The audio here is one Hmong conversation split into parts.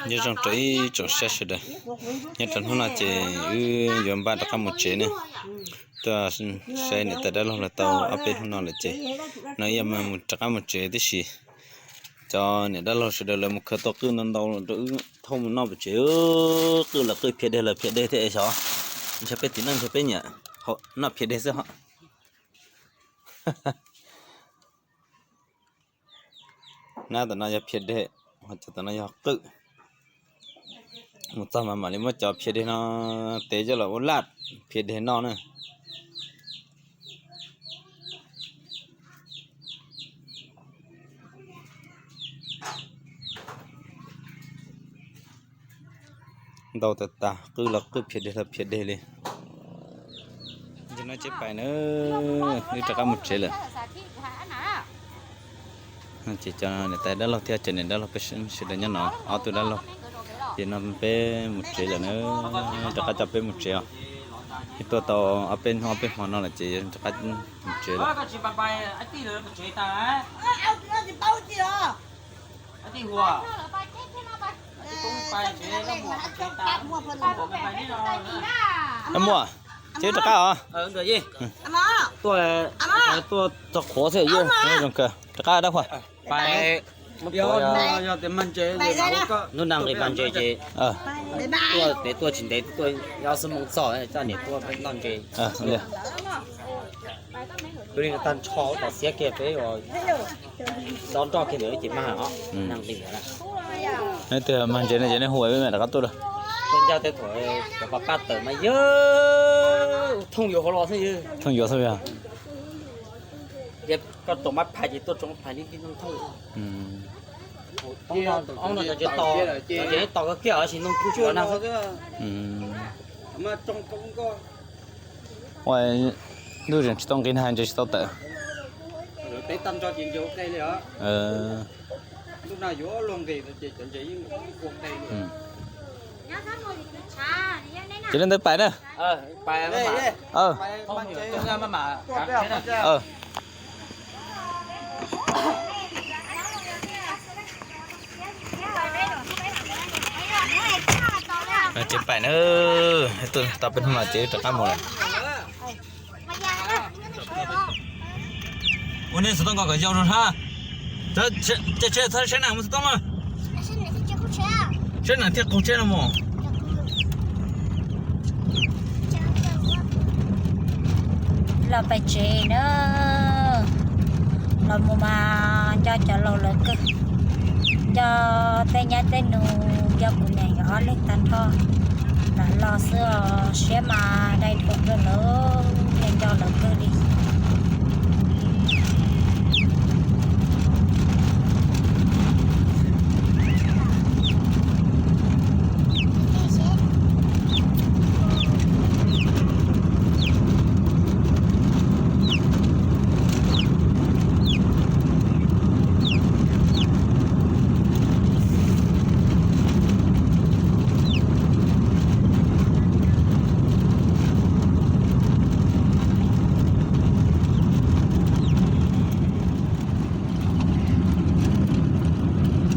Nyob zoo rau ib tsoom saib sawv daws, nyob rau hnub no ces wb yuav npaj rov qab mus tsev ne. Tuaj saib niam tais dab laug los tau ob peb hnub no lawm ces no ib yam mus rov qab mus tsev tib si. Cov niam dab laug sawv daws lawv mus khaws tau qwj ntau ntau rau wb thauj mus noj pem tsev. Qwj los qwj, phiaj deg los phiaj deg thiab es xyov ntshe peb txiv neej ntshe peb nyiam noj phiaj deg xwb ho. Nab tom no yog phiaj deg, ho cov tom no yog qwj. Mus txog mas mam li muab cov phiaj deg no tev coj los ua laj phiaj deg noj na. Ntau tas tas, qwj los qwj, phiaj deg los phiaj deg li. Ces no ces pais na, wb rov qab mus tsev lawm. Ces cov niam tais dab laug thiab cov niam dab laug peb sawv daws nyob no ob tug dab laug. Ces no peb mus tsev lawm na, rov qab coj peb mus tsev os. Tuaj tau ob peb hnub ob peb hmo no lawm ces rov qab mus tsev lawm. Muaj, ces rov qab os. Tuaj txog qhuav xwb, zoo kawg, rov qab dab Huas. Hnub no nqis paj ntses ces tuaj pem tuaj tsis ntev tuaj ob xuab moos txog coj niam tuaj noj ntses. Tus li tag nrho tom xiab kiag peb ua dob nroj kiag ntawd ces mag os, nqis. Neb tias mag ntses no ces neb hu ua rov qab tuaj lawm. Tuaj ncaj tej thaum cov paj paj tawm mas yog thooj yuav hauv los xwb. Thooj yuav xwb yog. Ces koj tuaj mab phais ces tuaj tso mab phais li li thooj. Ob no tsis tau, ces tau kiag os, tsis ntoo kub tsuav na. Ua ntuj zeem tsis tau nqis na, ntses tsis tau tawm. Ces li ntawd pais na. Ces pais na, tau peb hnub no ces rov qab mus lawm. Ua nej xov tooj nkaus kom yau rau hab. Caij tsheb txhob saib neeg mus xov tooj na. Saib neeg thiaj qaug tsheb no mus. Los pem tsev na, los mus mas nco cov laus lawv kawg, nco tej nyab tej nus, nco kuv niam nkawd ob leeg tag nrho. Lam los xwb os, siab mas dai dhuam rau lawv, nco lawv kawg li.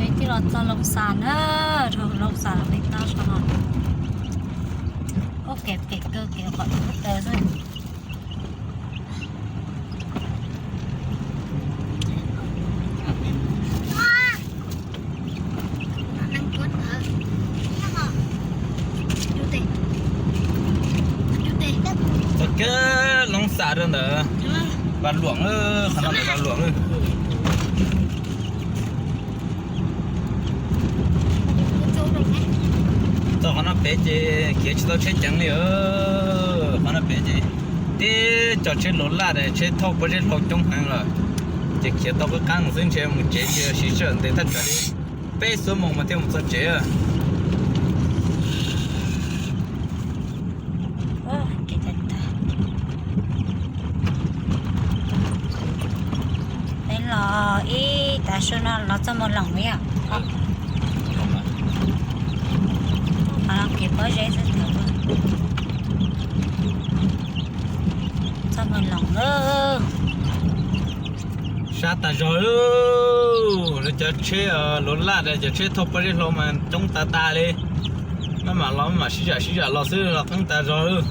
Peb twb los txog Loo Xas na, Loo Xas los peb tab sau no. Ub, kev phem kawg, kev qhov tub taw xwb. Txog kiag Loo Xas rau ntawd, Vaj Luam, qhov no ntawd Vaj Luam. Txog qhov no pem ces khiav tsis tau tsheb ceev li. Qhov no pem ces tib co tsheb laus laj, tsheb thauj pob zeb hlau coob heev lawm, ces khiav tau qab qeeb xwb, ntshe mus tsev ces siv sij hawm ntev thaj tsam li peb xuab moos mas thiaj mus txog tsev. Peb los ib tav su no los txog Moos Loos li os. Qhov no kev pob zeb xwb, txog Moos Loos lawm. Sab tas zog lawm. Cov tsheb luv laj, cov tsheb thauj pob zeb hlau mas coob tas tas li. Maj mam los maj mam sib zam sib zam los xwb los qeeb tas zog lawm.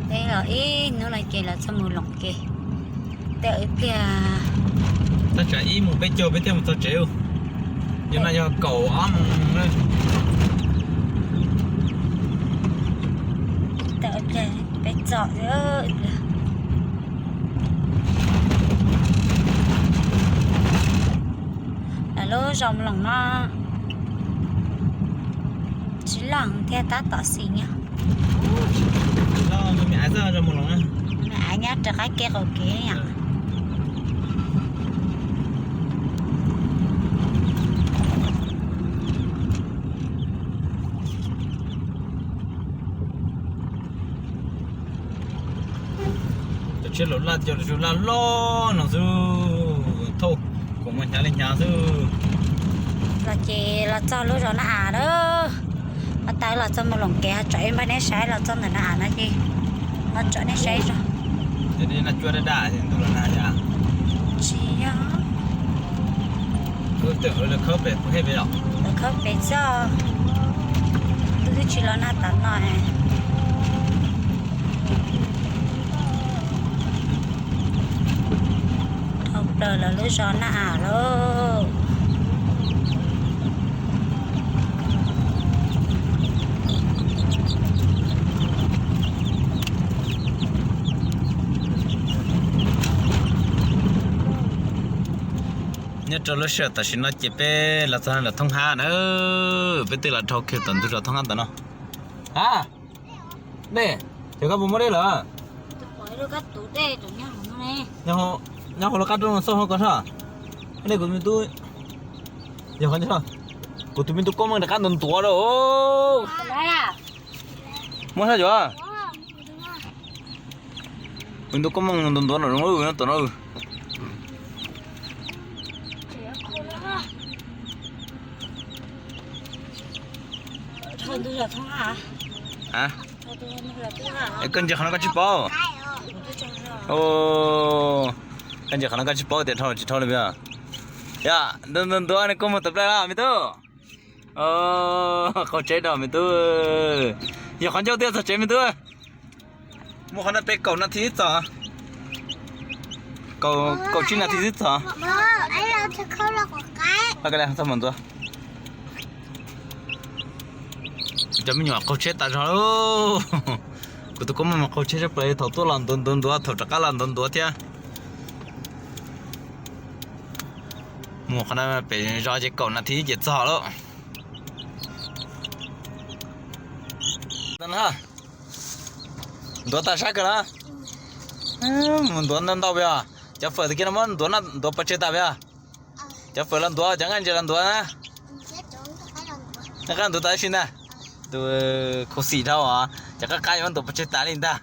Peb los ib hnub no ces los txog mus Loos Kev. Tej ib pliag, tab tsam ib mus peb caug peb thiaj mus txog tsev. Yog no yog kaum ob moos. Tej ib pliag peb txog. Lawv lub zos Loos no tsis loj thiab tab tom xis nyob. Av nyob rau qab kev qaum kev yom. Cov tsheb luv laj, cov luv laj loj no xwb, thauj kuv mus hnyav li hnyav xwb. Los ces los txog lub zos Naj As lawm. Ho tas los txog mus Loos Kev ho tsom ib npaj neb saib, los txog ntawm Naj As no ces ho tsom neb saib zog. Tsis yog, lawv khawb pem xwb, twb twb tsis los nag tas no. Dhau plaws lawv lub zos Naj As lauj. Nyob rau lub sij hawm tam sim no ces peb los txog ntawm Thoob Hab na, peb twb los dhau kiag tom ntug zos Thoob Hab ntawm no. Ha, dej, ces koj puas muaj dej lawm? Nyob hauv lub qab roob xauj hauv ko soj. Dej kuv tus me tub, yog, kuv tus me tub Koob Meej rov qab ntuav ntuav rau. Muab soj yuav. Kuv tus Koob Meej ntuav ntuav no zoo no. Koj ntsia qhov no koj tsis paub. Koj ntsia qhov no koj tsis paub tias dhau los tsis dhau li puas yog? Yog, ntuav ntuav ntuav ne, Koob Meej tawm plaws lawm me tub. Qaug tsheb rau me tub. Yog qhov ncauj twb txog tsev me tub. Muaj qhov no peb kaum nas this xwb txog. Kaum tsib nas this xwb txog. Txog mus ntxuav. Cov me nyuam qaug tsheb tas zog lauj. Kuv tus Koob Meej mas qaug tsheb tshaj plaws, thaum tuaj los ntuav ntuav ntuav, thaum rov qab los ntuav ntuav thiab. Mus qhov no pem zos ces kaum nas this ces txog lawm. Ntuav tas sab kawg na. Mus ntuav ntau ntau puas yog? Cov fawm tag kis no muab ntuav, ntuav pov tseg tas puas yog? Cov fawm los ntuav, cov nqaij ntses los ntuav na. Nqaij ntuav tas ib si ntag. Tus khuv xim dhau os, cov qab qab yuav muab ntuav pov tseg tas li ntag.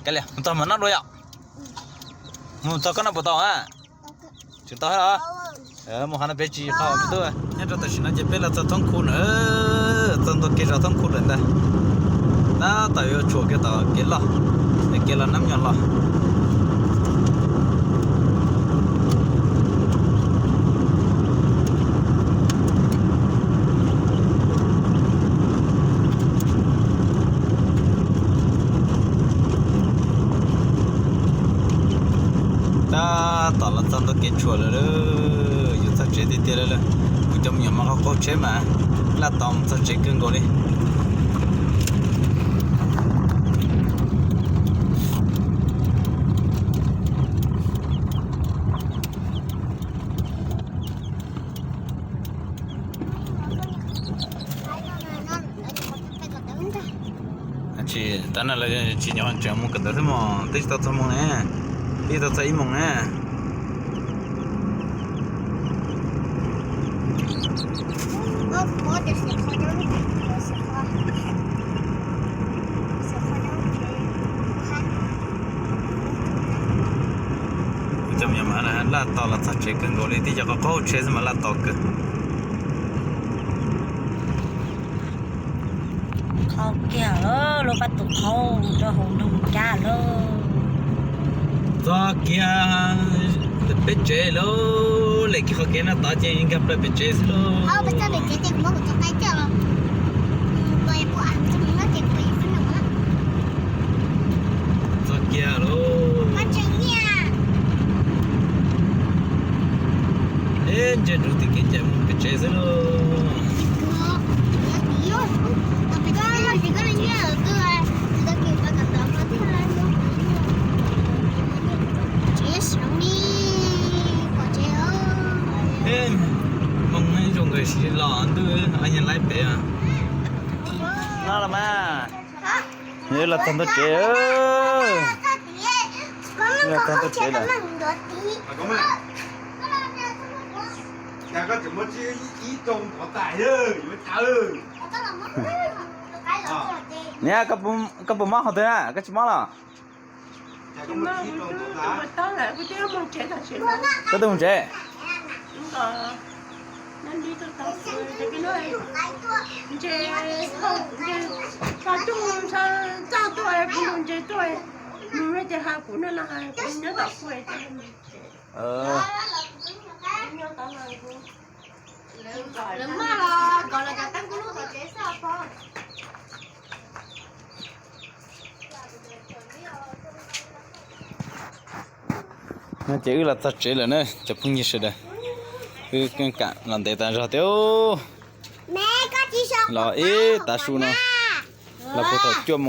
Kav liam, mus txog mam noj dua yom. Mus txog koj noj puas tau a? Tsis tau los? Mus qhov no peb tsis qhov me tub. Nyob rau tam sim no ces peb los txog Thoob Khu na, txog ntua kev zos Thoob Khu lawm ntag. Tab tom yuav tshuam kiag tom kev loj, kev los Nab Nyom los. Tab tom los txog ntua kev tshuam lawm, yuav txog tsev tiag tiag lawm. Kuv cov me nyuam mas qaug qaug tsheb mas laj tos mus txog tsev kawg nkaus li. Tsis tas no lawv tsis nyob tseem mus kawm ntawv xwb mog, twb tsis tau txog moos ne, twb tsis tau txog ib moos ne. Kuv cov me nyuam mas laj tos los txog tsev kawg nkaus li, tib co qaug qaug tsheb xwb mas laj tos kawg. Qaug kiag lawm, lub pab tus qaug rau hauv nroog Cab lawm. Txog kiag peb tsev lauj, lem kiag qhov kev no tod ces nkag plaws pem tsev xwb lauj. Txog kiag lauj. Eb, ntsia rau tim kev cai mus pem tsev xwb lauj. Eb, Hmoob zoo nkauj siv los ntuj, a nyias laib pem. No los mas, yog los txog ntua tsev, los txog ntua tsev lawm. Niam, koj puas mob qhov twg na, koj tsis mob los? Koj twb mus tsev? No ces wb los txog tsev lawm na cov phooj ywg sawv daws. Wb kam los ntev tas zog thiab. Los ib tav su no, los puag thaum cuaj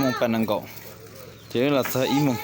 moos pas nees nkaum, ces wb los txog ib moos.